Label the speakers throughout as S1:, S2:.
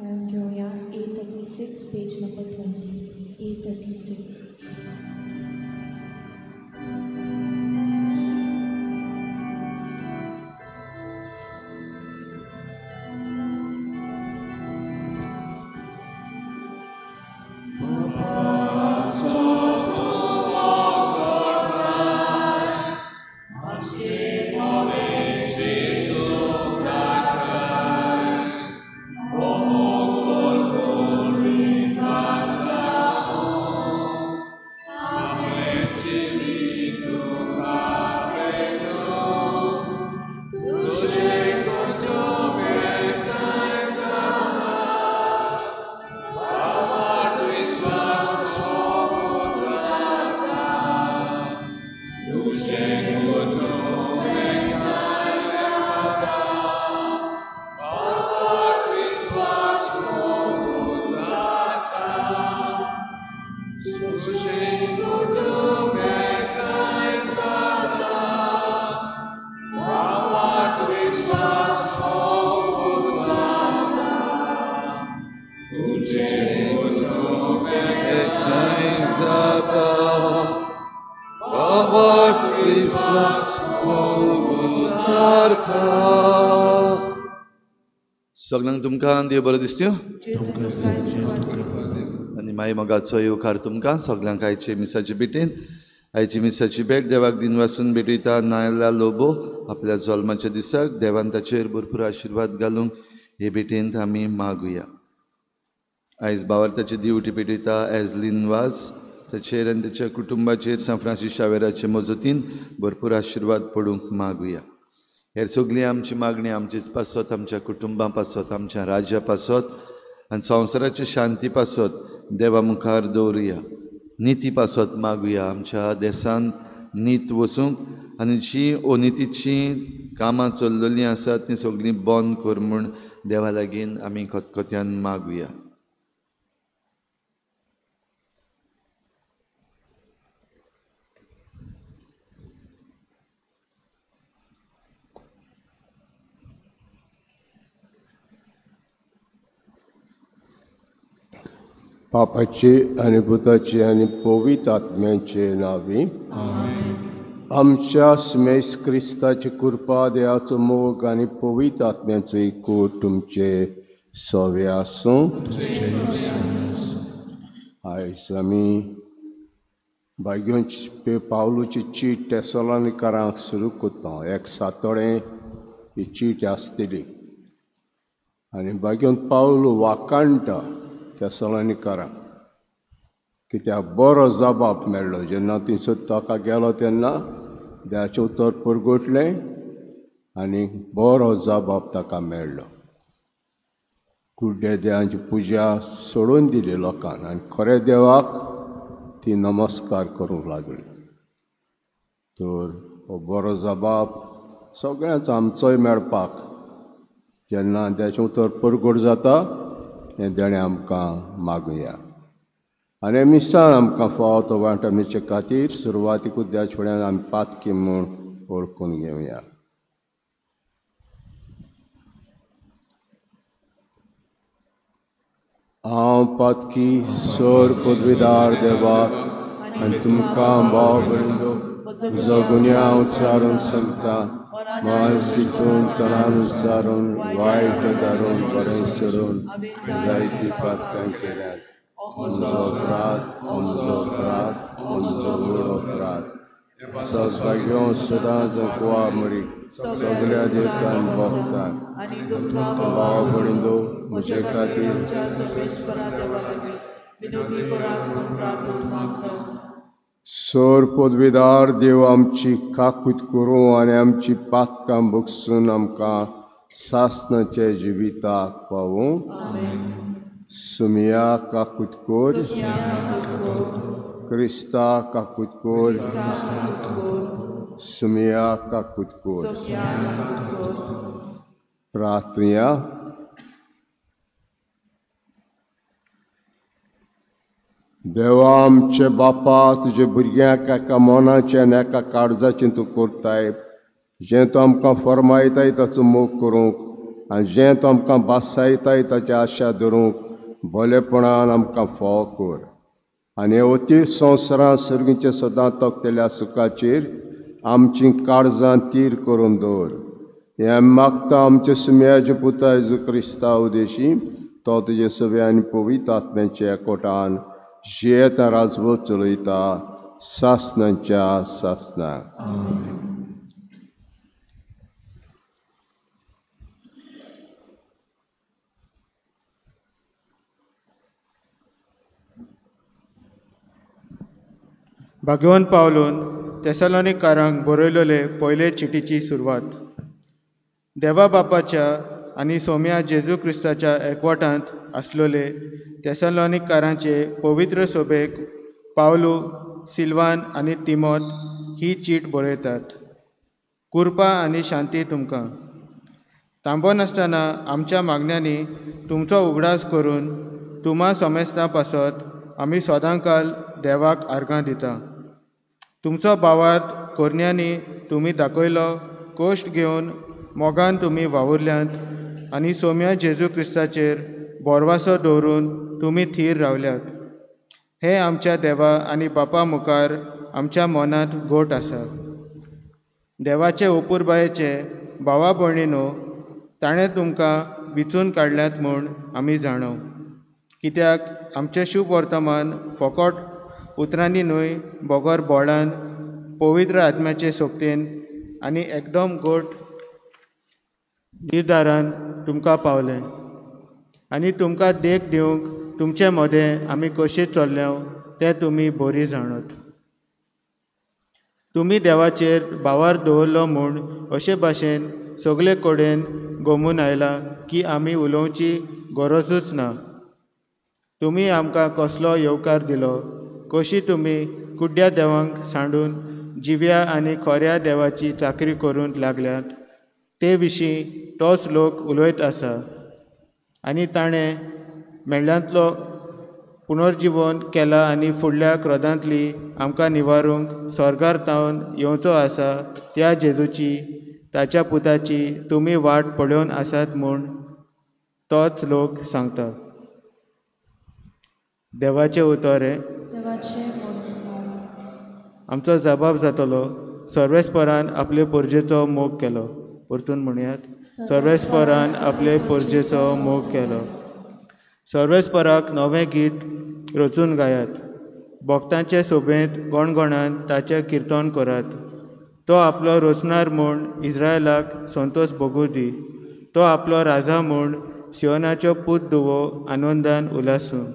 S1: गायन घेवया A36 page number 20 A36.
S2: सगळ्यांक तुमकां देव बरें दिसत्यो आनी माई मोगाचो येवकार तुमकां सगळ्यांक आयचे मिसाचे भेटेन. आयची मिसाची भेट देवाक दिनवासून भेटयता नायला लोबो आपल्या जल्माच्या दिसाक देवान ताचेर भरपूर आशिर्वाद घालूंक हे भेटेंत आमी मागुया. आयज बावार्थाची दिवटी पेटयता एजलीन वाज ताचेर आनी ताच्या कुटुंबाचेर सांत फ्रांसीस शावेराचे मजतीन भरपूर आशिर्वाद पडूंक मागुया. हेर सगळी आमची मागणी आमचेच पासत, आमच्या कुटुंबां पासत, आमच्या राज्या पासत आनी संवसाराची शांती पासत देवा मुखार दवरुया. निती पासत मागुया आमच्या देशांत नीत वसूंक आनी जी अनितीचीं कामां चल्लेलीं आसात तीं सगळीं बंद कर म्हूण देवा लागीं आमी खतखत्यान मागुया.
S3: पापाचे आनी भुताचे आनी पवित्र आत्म्याचे नांवी आमच्या स्मेस क्रिस्ताची कृपा, देवाचो मोग आनी पवित्र आत्म्याचो एकूट तुमचे सवे आसूं. आयज आमी भाग्योंची पावलूची चीट टेसोलानिकारांक सुरू करता. एक सातोळें ही चीट आसतली आनी भाग्योंत पावलू वाकाणटा तेसोलानिकारांक कित्याक बरो जबाब मेळ्ळो. जेन्ना थंयसर ताका गेलो तेन्ना देवाचें उतर परगटलें आनी बरो जबाब ताका मेळ्ळो. कुड्डे देवांची पुजा सोडून दिली लोकांक आनी खऱ्या देवाक ती नमस्कार करूंक लागली. तर हो बरो जबाब सगळ्यांचो आमचोय मेळपाक जेन्ना देवाचें उतर परगट जाता हें देणें आमकां मागुया. आनी मिसाळ आमकां फावो तो वांटणीचे खातीर सुरवातीकूच देवाच्या फुड्यान आमी पातकी म्हूण वळखून घेवया. हांव पातकी सर पदवीदार देवाक आनी तुमकां भाव भयणींनो म्हजो गुन्यांव उच्चारून सांगता. मान चिंतून तणान उच्चारून वायट धारून बरें सोडून जायती पातकां केल्यात. म्हजो अपराध, म्हजो अपराध, म्हजो व्हड अपराध. सद्भाग्यो सदांच कुवा मरी सगळ्या देवतान भोगतात. भाव भयणींनो म्हजे खातीर सर पदवीदार देव आमची काकूत करूं आनी आमची पातकां भोगसून आमकां सासणाच्या जिविताक पावूं. सुमिया काकूत कोर, क्रिस्ता काकूत कोर, सुमिया काकूत कोर. प्रार्थुया. देवा आमचे बापा, तुजे भुरग्यांक एका मनाचें आनी एका काळजाचें तूं करताय. जें तूं आमकां फर्मायताय ताचो मोग करूंक आनी जें तूं आमकां बासायताय ताची आशा धरूंक भलेपणान आमकां फावो कर आनी अतीर संवसारांत सर्गीचे सदां तकतल्या सुखाचेर आमची काळजां तीर करून दवर. हें मागता आमच्या सुम्याचे पुता जेजू क्रिस्ता उदेशी तो तुजे सगळे आनी पवित्र आत्म्याच्या एकवटान जियेत राजवट चलयता सासणाच्या सासणाक.
S4: भाग्यवंत पावलून तेसलोनिकारांक बरयलेले पयले चिटीची सुरवात. देवा बापाच्या आनी सोम्या जेजू क्रिस्ताच्या एकवटांत आसलेले तेसलोनिकारांचे पवित्र सभेक पावलू, सिल्वान आनी तिमोत ही चीट बरयतात. कृपा आनी शांती तुमकां. थांबनासतना आमच्या मागण्यांनी तुमचो उगडास करून तुमा समेस्तां पासत आमी सदांकाल देवाक आर्गां दिता. तुमचो भावार्थ करण्यांनी तुमी दाखयलो कश्ट घेवन मोगान तुमी वावुरल्यांत आनी सोम्या जेजू क्रिस्ताचेर भरवासो दवरून तुमी थीर रावल्यात. हें आमच्या देवा आनी बापा मुखार आमच्या मनांत गोट आसा. देवाचे अपुरबायेचे भावा भयणीनो, ताणें तुमकां विचून काडल्यात म्हूण आमी जाणो. कित्याक आमचें शुभ वर्तमान फकत उतरांनी न्हय बगर बोळान पवित्र आत्म्याचे सोकतेन आनी एकदम गोट निर्धारान तुमकां पावलें आनी तुमकां देख दिवंक तुमचे मदें आमी कशें चल्ल्या तें तुमी बरी जाणत. तुमी देवाचेर भावार दवरलो म्हूण अशे भाशेन सगळे कडेन गोमून आयला की आमी उलोवची गरजूच ना. तुमी आमकां कसलो येवकार दिलो, कशी तुमी कुड्ड्या देवांक सांडून जिव्या आनी खऱ्या देवाची चाकरी करूंक लागल्यात ते विशीं तोच लोक उलयत आसा. आनी ताणें मेल्ल्यांतलो पुनर्जिवन केला आनी फुडल्या क्रोधांतली आमकां निवारूंक स्वर्गार तावन येवचो आसा त्या जेजूची, ताच्या पुताची तुमी वाट पळोवन आसात म्हूण तोच लोक सांगता. देवाचें उतर हें. आमचो जबाब जातलो, सर्वेस्परान आपले परजेचो मोग केलो. परतून म्हणयात, सर्वेस्परान आपले परजेचो मोग केलो. सर्वेस्पराक नवें गीत रचून गायात, भक्तांचे सोबेंत गणगणान ताचें किर्तन करात. तो आपलो रचणार म्हूण इस्रायलाक संतोश भोगूं दी. तो आपलो राजा म्हूण सियोनाच्यो पूत दुवो आनंदान उल्हासूं.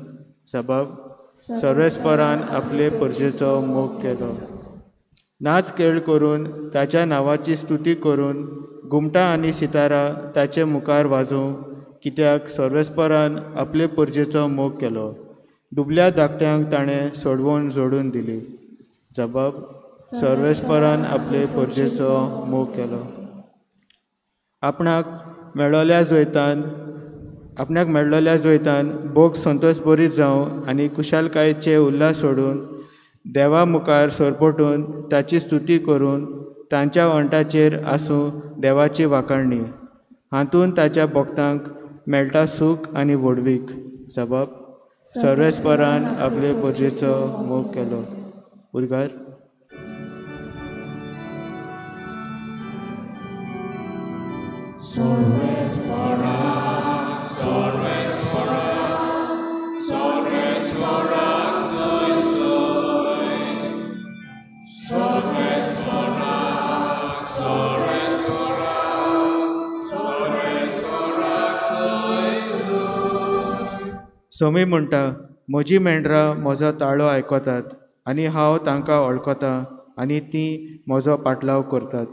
S4: सबाब, सर्वेस्परान आपले परजेचो मोग केलो. नाच खेळ करून ताच्या नांवाची स्तुती करून घुमटां आनी सितारा ताचे मुखार वाजोवं, कित्याक सर्वेस्परान आपले परजेचो मोग केलो. दुबल्या धाकट्यांक ताणें सोडवण जोडून दिली. जबाब, सर्वेस्परान आपले परजेचो मोग केलो. आपणाक मेळ्ळोल्या जैतान भोग संतोश बरीत जावं आनी कुशालकायेचे उल्हास सोडून देवा मुखार सरपटून ताची स्तुती करून तांच्या वंठाचेर आसूं देवाची वाखाणणी. हातूंत ताच्या भक्तांक मेळटा सूख आनी व्हडवीक. जबाब, सर्वेस्परान आपले परजेचो मोग केलो. उद्गार. सोमी म्हणटा, म्हजी मेंढरां म्हजो ताळो आयकतात आनी हांव तांकां वळखतां आनी तीं म्हजो पाटलाव करतात.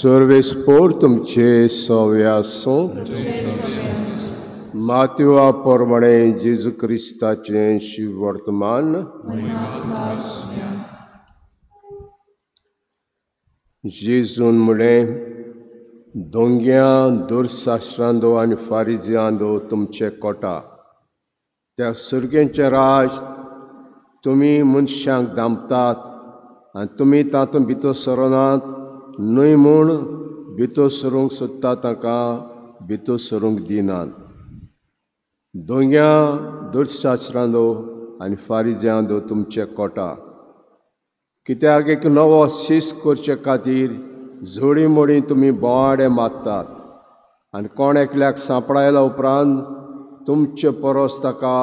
S3: सर्वेस्पोर तुमचे सवे आसूं. मातवा प्रमाणे जेजू क्रिस्ताचें शिववर्तमान. जेजून म्हळें, दोंग्यां दुरशास्त्रांदो आनी फारिजियांदो तुमचे कोटा, त्या सुर्गेंचें राज तुमी मनशांक दामतात आनी तुमी तातूंत भितर सरनात न्हय म्हूण भितर सरूंक सोदता तांकां भितर सरूंक दिनात. दोंग्यां दुरशास्त्रांदो आनी फारिजियांदो तुमचे कोटा, कित्याक एक नवो शिस्त करचे खातीर जोडी मोडी तुमी बोवाडे मारतात आनी कोण एकल्याक सांपडायल्या उपरांत तुमचे परस ताका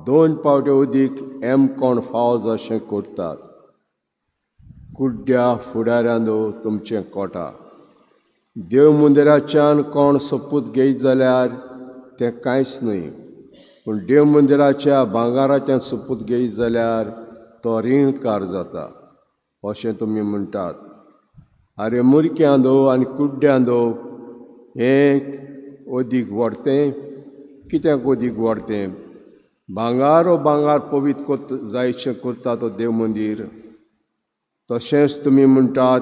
S3: 2 पावटी अदीक एम कोण फावज अशें करतात. कुड्ड्या फुडाऱ्यांदो तुमचें कोटा, देव मंदिराच्यान कोण सोपूत घेयत जाल्यार तें कांयच न्हय, पूण देव मंदिराच्या भांगाराच्यान सोपूत घेयत जाल्यार तो रिणकार जाता अशें तुमी म्हणटात. आरे मुरक्यांदो आनी कुड्ड्यांदो, हें अदीक व्हडतें कित्याक अदीक व्हडतें? भांगार ओ भांगार पवित्र करता जायशें करता तो देव मंदीर. तशेंच तुमी म्हणटात,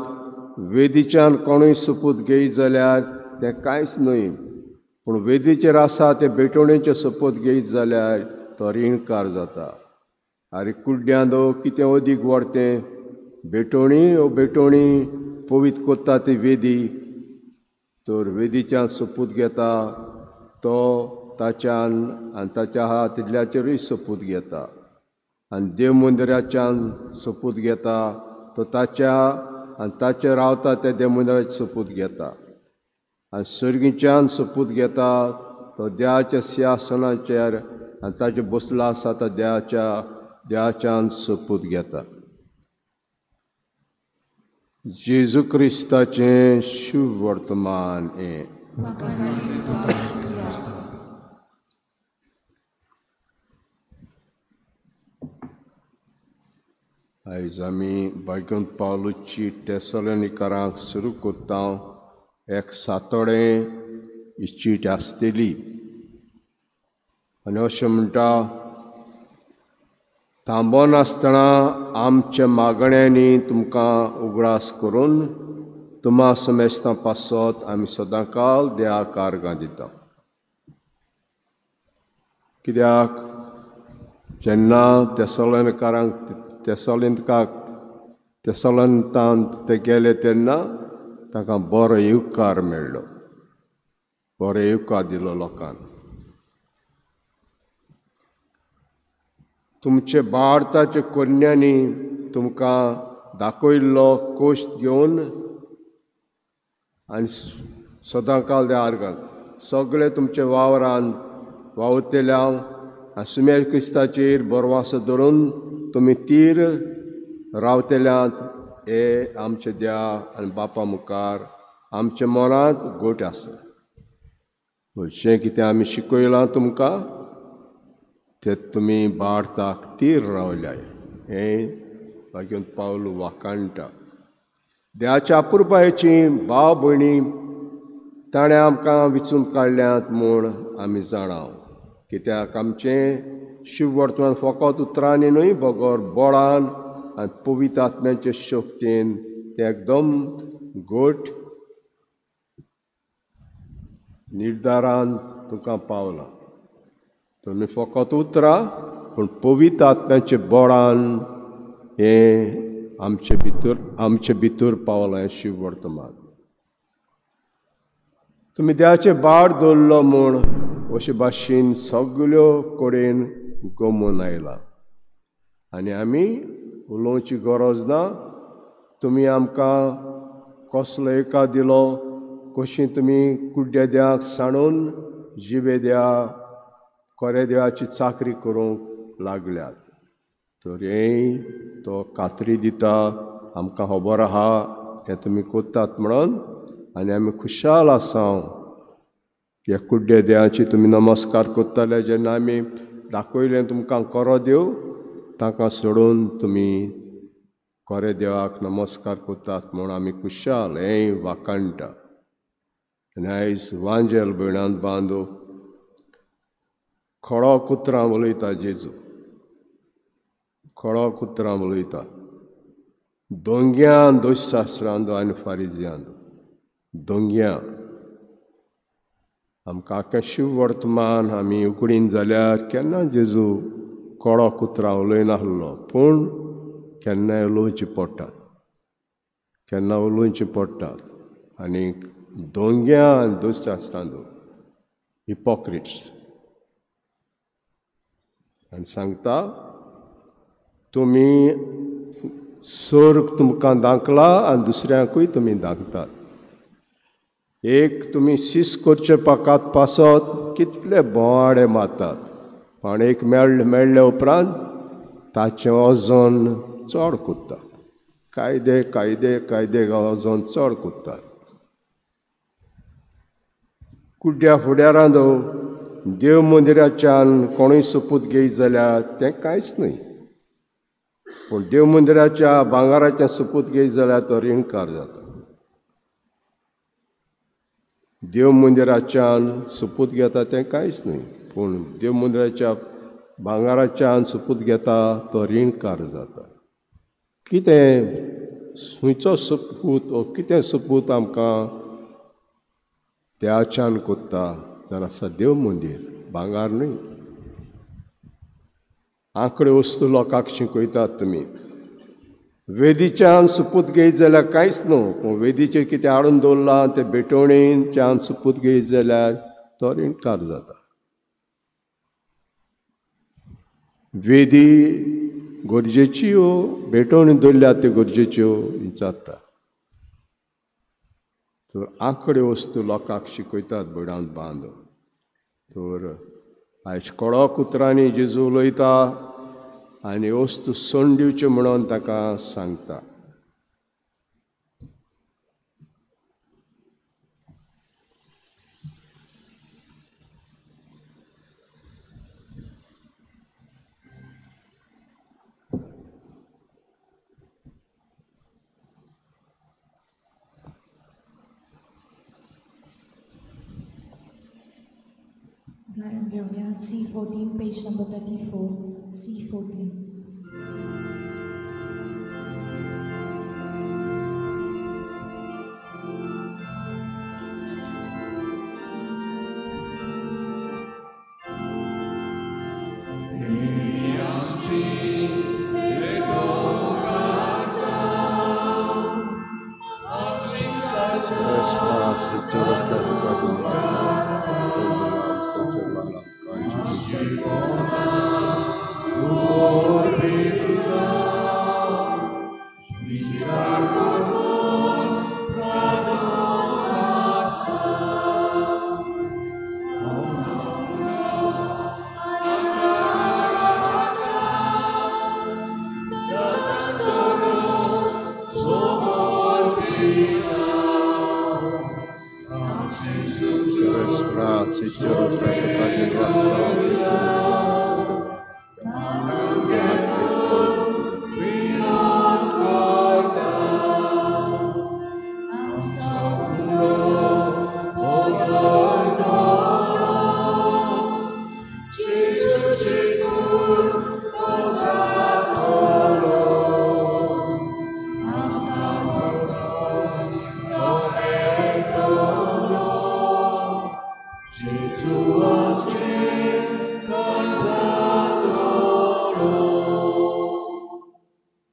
S3: वेदीच्यान कोणूय सोपूत घेयत जाल्यार तें कांयच न्हय, पूण वेदीचेर आसा ते भेटवणेचें सोपूत घेयत जाल्यार तो रिणकार जाता. आरे कुड्ड्यांदो, कितें अदीक व्हडतें? भेटवणी ओ भेटवणी पवित्र करता ती वेदी, तर वेदीच्यान सोपूत घेता तो ताच्यान आनी ताच्या हातिल्ल्याचेरूय सोपूत घेता, आनी देव मंदिराच्यान सोपूत घेता तो ताच्या आनी ताचेर रावता त्या देव मंदिराचेर सोपूत घेता, आनी सर्गीच्यान सोपूत घेता तो देवाच्या सिंहासनाचेर आनी ताचेर बसलो आसा तो देवाच्यान सोपूत घेता. जेजू क्रिस्ताचें शुभ वर्तमान हें. आयज आमी बायगून पावलूची तेसलोनिकारांक सुरू करता. एक सातोडें ही चीट आसतली आनी अशें म्हणटा, थांबनासतना आमच्या मागण्यांनी तुमकां उगडास करून तुमा समेस्तां पासत आमी सदांकाल देवाक आर्गां दिता. कित्याक जेन्ना तेसलोनिकारांक तेसलोनिकांत ते गेले तेन्ना तांकां बरो येवकार मेळ्ळो, बरो येवकार दिलो लोकांक. तुमचे भारताच्या कोन्यांनी तुमकां दाखयल्लो कोश्ट घेवन आनी सदांकाल त्या आर्गान सगळे तुमच्या वावरान वावुरतल्या आनी सुमेर क्रिस्ताचेर बरवासो धरून तुमी तीर रावतल्यात हे आमचे देवा आनी बापा मुखार आमच्या मनांत गोट आसा. जें कितें आमी शिकयलां तुमकां ते तुमी भारताक तीर रावल्याय हें मागीर पावल वाखाणटा. देवाच्या अपुरबायेची भाव भयणी ताणें आमकां विचून काडल्यात म्हूण आमी जाणाव, कित्याक आमचें शिववर्तमान फकत उतरांनी न्हय बगर बळान आनी पवित्र आत्म्याचे शक्तीन तें एकदम घट निर्धारान तुमकां पावलां. तुमी फकत उतरां पूण पवित्र आत्म्याचे बळान हें आमचे भितर पावलां हें शिववर्तमान. तुमी देवाचें बाळ दवरलो म्हूण अशे भाशेन सगल्यो कडेन गमून आयला आनी आमी उलोवची गरज ना. तुमी आमकां कसलो एका दिलो, कशी तुमी कुड्ड्या देवाक सांडून जिवे देवा खऱ्या देवाची चाकरी करूंक लागल्यात. तर हें तो खात्री दिता आमकां खबर आहा हें तुमी करतात म्हणून आनी आमी खुशाल आसा. ह्या कुड्ड्या देवाची तुमी नमस्कार करतले जेन्ना आमी दाखयलें तुमकां खरो देव, तांकां सोडून तुमी खऱ्या देवाक नमस्कार करतात म्हूण आमी खुशाल हें वाखाणटा. आनी आयज वांजेल भयणांत बांदू खडो कुत्रां उलयता जेजू, खडो कुत्रां उलयता. दोंग्यान दोशशास्त्रांदो आनी फारिजियांदो दोंग्यां आमकां आख्खें शिव वर्तमान आमी उकडीन जाल्यार केन्ना जेजू कोडो कुत्रां उलयनासलो, पूण केन्नाय उलोवचें पडटात, केन्ना उलोवचें पडटात. आनी दोंग्यान दोशशास्त्रांदो हिपोक्रिट्स आनी सांगता तुमी सर्ग तुमकां दाखला आनी दुसऱ्यांकूय तुमी दाखतात. एक तुमी सीस करचे पाकात पासत कितले बोवाडे मारतात, पण एक मेळ्ळे उपरांत ताचें वजन चड कोत्तात. कायदे कायदे कायदे वजन चड कोत्तात. कुड्ड्या फुड्यारांत देव मंदिराच्यान कोणूय सोपूत घेयत जाल्यार तें कांयच न्हय, पूण देव मंदिराच्या भांगराचें सोपूत घेयत जाल्यार तो रिणकार जाता. देव मंदिराच्यान सोपूत घेता तें कांयच न्हय, पूण देव मंदिराच्या भांगराच्यान सोपूत घेता तो रिणकार जाता. कितें खंयचो सोपूत ओ कितें सोपूत आमकां त्याच्यान कोत्ता जाल्यार आसा देव मंदीर, भांगर न्हय. आंकडे वस्तू लोकांक शिकयतात तुमी. वेदीच्यान सोपूत घेयत जाल्यार कांयच न्हू, पूण वेदीचेर कितें हाडून दवरलां तें भेटवणीच्यान सोपूत घेयत जाल्यार तो रिणकार जाता. वेदी गरजेच्यो, भेटवणी दवरल्या त्यो गरजेच्यो विचारता. तर आंकडे वस्तू लोकांक शिकयतात बडांत बांद. तर आयज कडक उतरांनी जेजू उलयता आनी वस्तू सोडून दिवच्यो म्हणून ताका सांगता.
S1: गायन घेवया C14 page number 34, C14.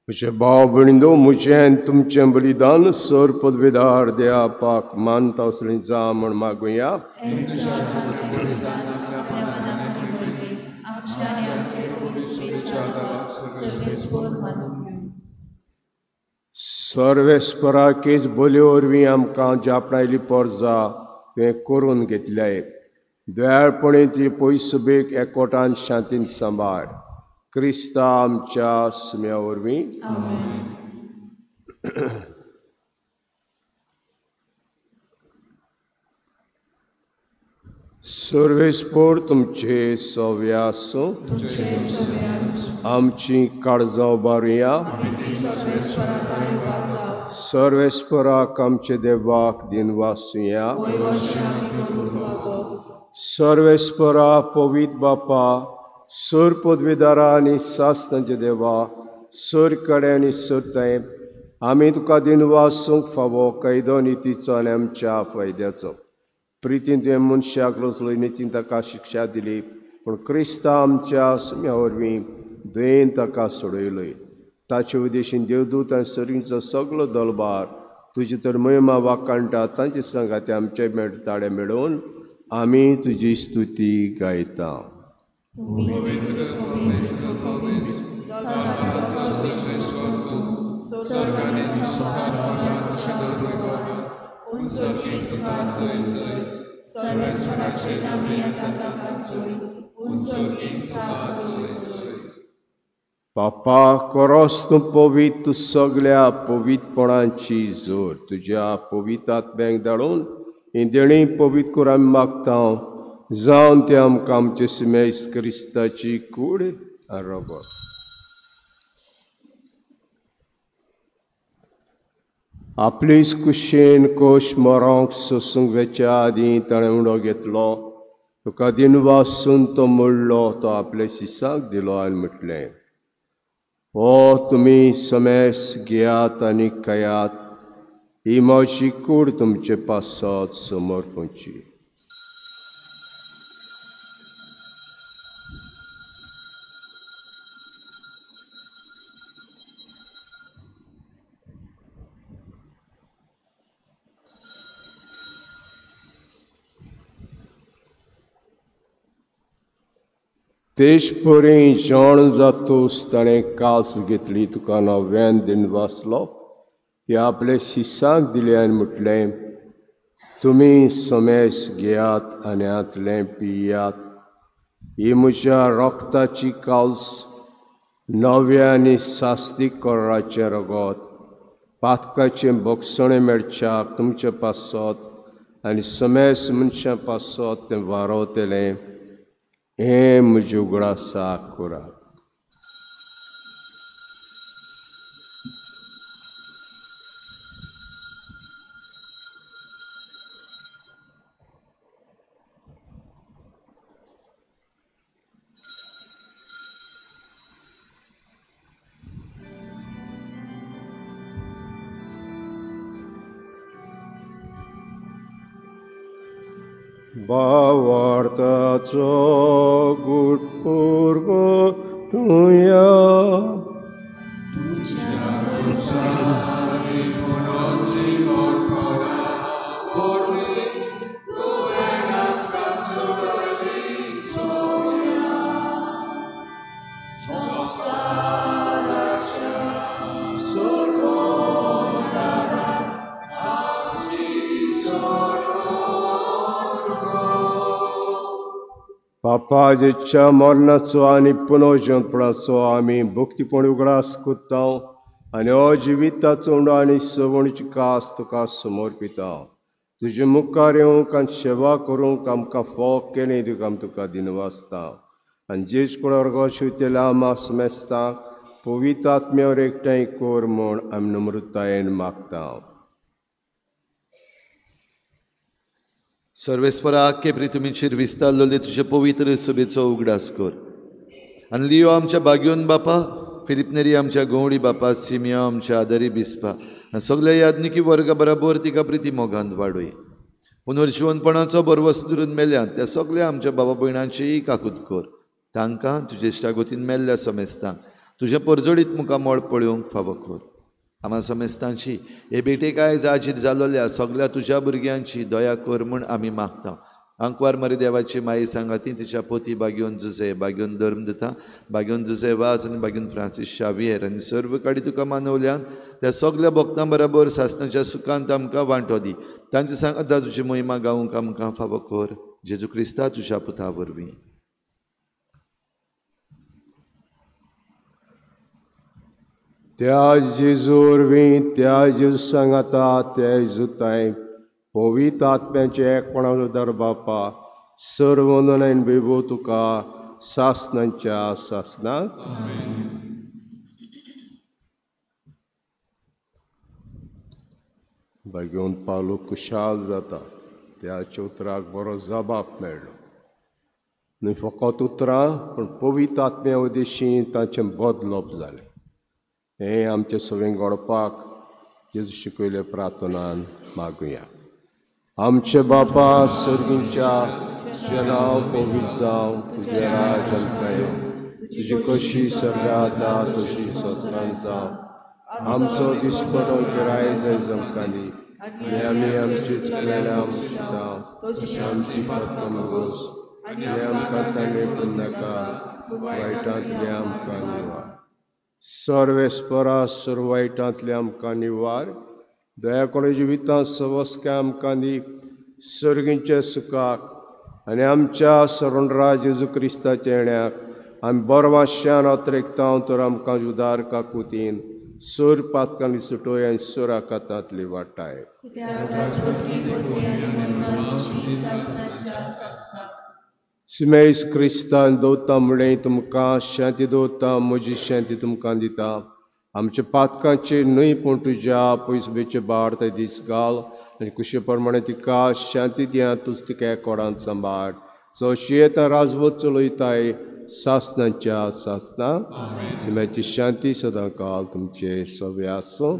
S3: म्हजे भाव भयणींनो, म्हजें आनी तुमचें बलिदान सर पदवेदार देवाक मानता असलें जा म्हण मागुया. सर्वेस्पराकेच बोलयो वरवीं आमकां जी आपणायली परजा तुवें करून घेतल्या, दयाळपणे ती पयसुबेक एकवटान शांतीन सांबाळ. क्रिस्ता आमच्या सुम्या वरवीं. सर्वेस्पोर तुमचे सव्या आसूं. आमची काळजां उबारुया. सर्वेस्पराक आमचे देवाक दिनवासुया. सर्वेस्परा पवित बापा सर पदवीदारा आनी सासनाचे देवा सर कडे आनी सरताय आमी तुका दिनवासूंक फावो कैदो नितीचो आनी आमच्या फायद्याचो. प्रितीन तुवें मनशाक रचलो, नितीन ताका शिक्षा दिली, पूण क्रिस्ता आमच्या सुम्या वरवीं दयेन ताका सोडयलोय. ताचे उद्देशीन देवदूत आनी सर्गीचो सगलो दलबार तुजी तर महिमा वाखाणटा. तांचे सांगाते आमचे ताळे मेळोवन आमी तुजी स्तुती गायता. बापा कोरोस तूं पवित, तूं सगल्या पवितपणाची जोर. तुज्या पवित आत्म्याक धाडून ही देणी पवित करून आमी मागता, जावन ते आमकां आमचे सिमेस क्रिस्ताची कूड आनी रगत. आपलीच कुशेन कोश मरोंक सोसूंक वेच्या आदीं ताणें उडो घेतलो, तुका दिनवासून तो मोडलो, तो आपले शिसाक दिलो आनी म्हटलें, हो तुमी समेस घेयात आनी खायात, ही म्हजी कूड तुमचे पासत समर्पणची. तेच परी जाण जातूस ताणें कास घेतली, तुका नव्यान दिनवासलो, ती आपले शिसाक दिले आनी म्हटलें, तुमी समेस घेयात आनी हांतलें पियात, ही म्हज्या रक्ताची काल्स, नव्या आनी सास्तीक कोराचें रगत, पातकाचें भोगसणें मेळच्याक तुमचे पासत आनी समेस मनशां पासत तें वारवतलें. हें म्हज्या उगडासाक करात. भावार्थाचो गुटपुर्गो तुया बापा, मरणाचो आनी पुनर्जनपणाचो आमी भक्तीपण उगडास करता आनी हो जिविताचो उंडो आनी सवणीची कास तुका समर्पिता. तुजे मुखार येवंक आनी सेवा करूंक आमकां फोग केली तुका आमी तुका दिनवासता. आनी जेज कुळार शिवतेल्या आमा समेस्तांक पवित्र आत्म्यावर एकठांय कर म्हूण आमी नम्रतायेन मागता.
S2: सर्वेस्परा आख्खे प्रितुमीचेर विस्तारलेले तुजे पवित्र सभेचो उगडास कर आनी लियो आमच्या बाग्योन बापा, फिलिपनेरी आमच्या गवळी बापा, सिमियो आमच्या आदारी बिस्पा आनी सगल्या याज्ञिकी वर्गा बराबर तिका प्रिती मोगांत वाडोय. पुनर्जिवनपणाचो बरवस धरून मेल्यात त्या सगल्या आमच्या बाबा भयणांचीय काकूत कर. तांकां तुजे इश्टागतीन मेल्ल्या समेस्तांक तुजें परजळीत मुखामळ पळोवंक फावो कर. आमा समेस्तांची हे भेटेक आयज आजीर जालोल्या सगल्या तुज्या भुरग्यांची दया कर म्हूण आमी मागता. आंकवार मरे देवाची माई सांगाती तिच्या पोती बागेवन जुजे, बागेवन धर्म दिता, बागेवन जुजे वाज आनी बागेवन फ्रांसीस शावियर आनी सर्व काडी तुका मानवल्यान त्या सगल्या भक्तां बराबर सासणाच्या सुखांत आमकां वांटो दी. तांचे सांगाता तुजी महिमा गावंक आमकां फावो कर. जेजू क्रिस्ता तुज्या पुता वरवीं.
S3: त्या जेजू वरवीं, त्या जेजू सांगाता, त्या जेजू पवित्र आत्म्याचें एकपणा दर बापा, सर्व वंदनान वैभव तुका सासनाच्या सासनाक. बागेवन पावलो खुशाल जाता, त्या उतराक बरो जबाब मेळ्ळो. न्हय फकत उतरां पूण पवित्र आत्म्या उद्देशी तांचें बदलप जालें. हें आमचें सगळें घडपाक जेजू शिकयले प्रार्थनान मागुया. आमचे बापा सर्गींच्या, तुजें नांव पवित्र जावं, तुजें राज आमकां येवं, तुजी कशी सर्गांत तशी संवसारांत जावं. आमचो दिसपटो गिराय जायज आमकां दी, आनी आमी आमची चुकलेल्या आमची तशी आमची पातकां मोगोस, आनी आमकां ताणें नाका वायटांतले आमकां निवार. सर्वेस्परा सर्व वायटांतले आमकां निवार, दया कोणे जिवितांत सवस्काय आमकां दी, सर्गींच्या सुखाक आनी आमच्या सरणराज जेजू क्रिस्ताच्या येण्याक आमी बरवाश्यान अत्रेकता तर आमकां उदार काकुतीन सोर पातकांनी सुटोय आनी सोर आकातांतली वाटाय. सिमेस क्रिस्तान दवरता म्हणलें तुमकां शांती दवरता, म्हजी शांती तुमकां दिता. आमच्या पातकांचेर न्हय पूण तुज्या पयसुबेचे बाळ ते दीस घाल आनी कुशे प्रमाणे तिका शांती दिया, तूं तिका एकोडान सांबाळ. चवशी येता राजवत चलयताय सासनाच्या सासना. सिम्याची शांती सदां काल तुमचे सगळे आसूं.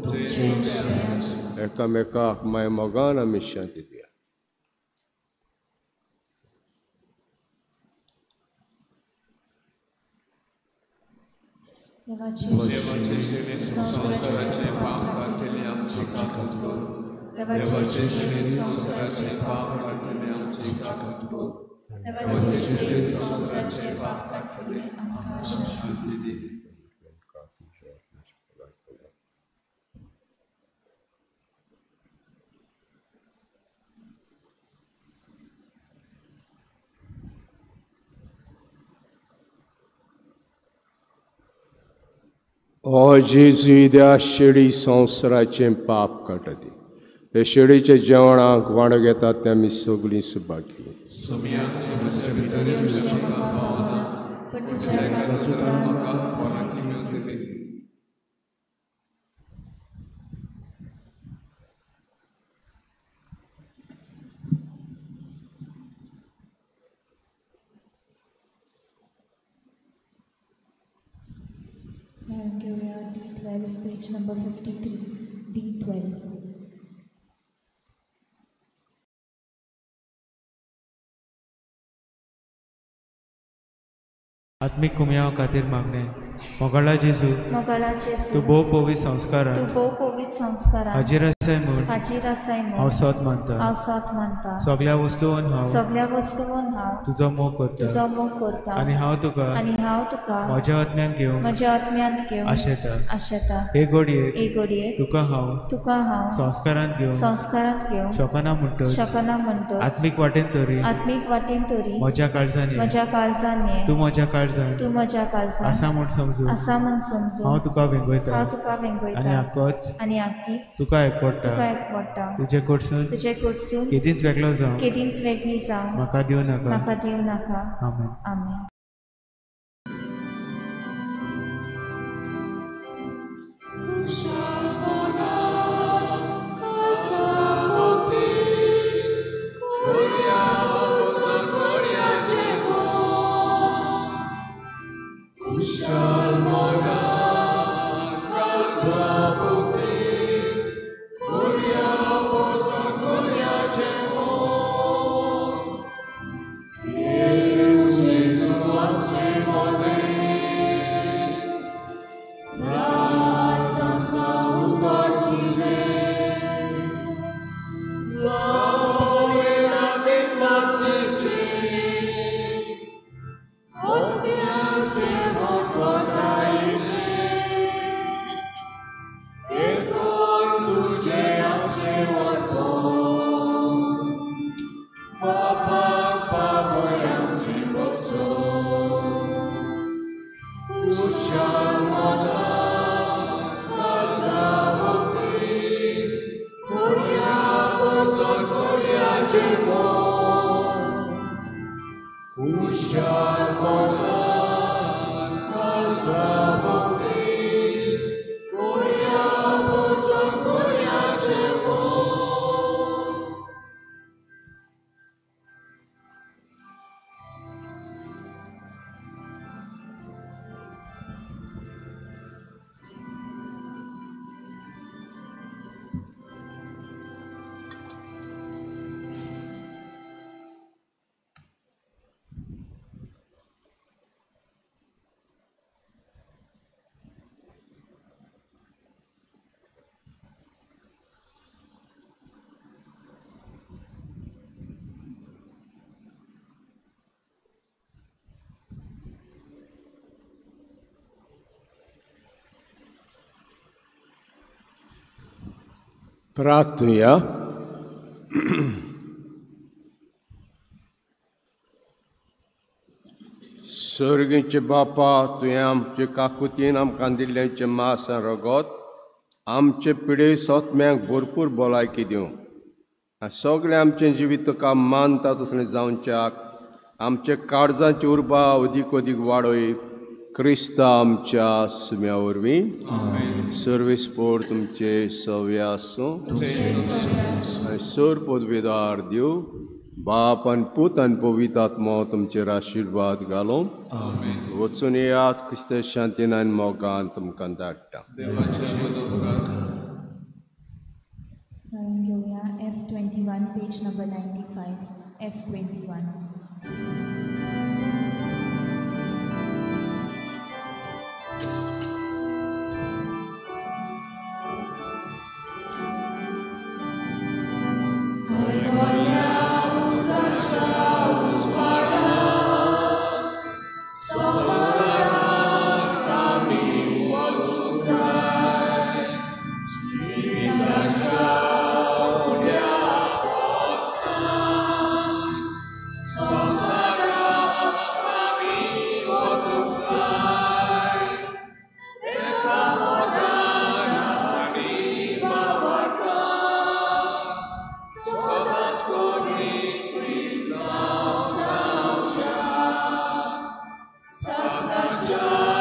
S3: एकामेकाक माय मोगान आमी शांती दिया.
S5: देवाचे संवसाराचे पाप काडटले आमचे काकूट कर, देवाचे संवसाराचे पाप काडटले आमचे काकूट कर, देवाचे संवसाराचे पाप काडटले आमकां शांती दी.
S3: ओ जेजू, त्या शेळी संवसाराचें पाप काडटा ती, हे शेळीच्या जेवणाक वांटो घेतात ते आमी सगळीं सुभागी.
S1: घेऊया D12, page number 53, D12.
S4: आत्मिक कुमयाव खातीर मागणें. मोगाळा जेजू,
S6: मोगाळा जेजू,
S4: तूं भोव पवित्र संस्कारान,
S6: तूं भोव पवित्र संस्कारान
S4: हाजीर आसाय म्हूण,
S6: हाजीर आसाय म्हूण
S4: हांव सोद मानता,
S6: हांव सोद मानता.
S4: सगळ्या वस्तून हांव,
S6: सगळ्या वस्तून हांव
S4: तुजो मोग करता,
S6: तुजो मोग करता.
S4: आनी हांव तुका,
S6: आनी हांव तुका
S4: म्हज्या आत्म्यांत घेवंक,
S6: म्हज्या आत्म्यांत घेवंक
S4: आशेता,
S6: आशेता.
S4: हे घडयेक,
S6: हे घडयेक
S4: तुका हांव,
S6: तुका हांव
S4: संस्कारांत घेवंक,
S6: संस्कारांत घेवंक
S4: शकना म्हणटच,
S6: शकना म्हणटच
S4: आत्मीक वाटेन तरी,
S6: आत्मीक वाटेन तरी
S4: म्हज्या काळजान,
S6: म्हज्या काळजान
S4: तूं म्हज्या काळजान,
S6: तूं म्हज्या काळजान
S4: आसा म्हूण समजून,
S6: आसा म्हूण समजून
S4: हांव तुका वेंगयता,
S6: हांव तुका वेंगयता.
S4: आनी आकोच,
S6: आनी आकीच
S4: तुका एकवडटा,
S6: तुका एकवडटा.
S4: तुजे कडसून,
S6: तुजे कडसून
S4: केदींच वेगळो जावं,
S6: केदींच वेगळी जावं
S4: म्हाका दिवं नाका,
S6: म्हाका दिवं नाका.
S4: आमेन.
S6: आमेन.
S5: Jesus.
S3: प्रार्थुया. सर्गीचे बापा, तुवें आमचे काकुतीन आमकां दिल्ल्याचें मांस आनी रगत आमचे पिडे सोतम्यांक भरपूर भलायकी दिवं आनी सगळें आमचें जिवीत तुका मानता तसलें जावच्याक आमचे काळजाची उर्बा अदीक अदीक वाडय क्रिस्ता आमच्या सुम्या वरवीं. सर्वीस पोर तुमचे सव्य आसूं आनी सर पदवेदार दिव बाप आनी पूत आनी पवित्र आत्मो तुमचेर आशिर्वाद घालूं. वचून येयात क्रिस्त शांतीन आनी मोगान तुमकां धाडटा.
S1: घेवया F21 page number 95 F21.
S5: Sa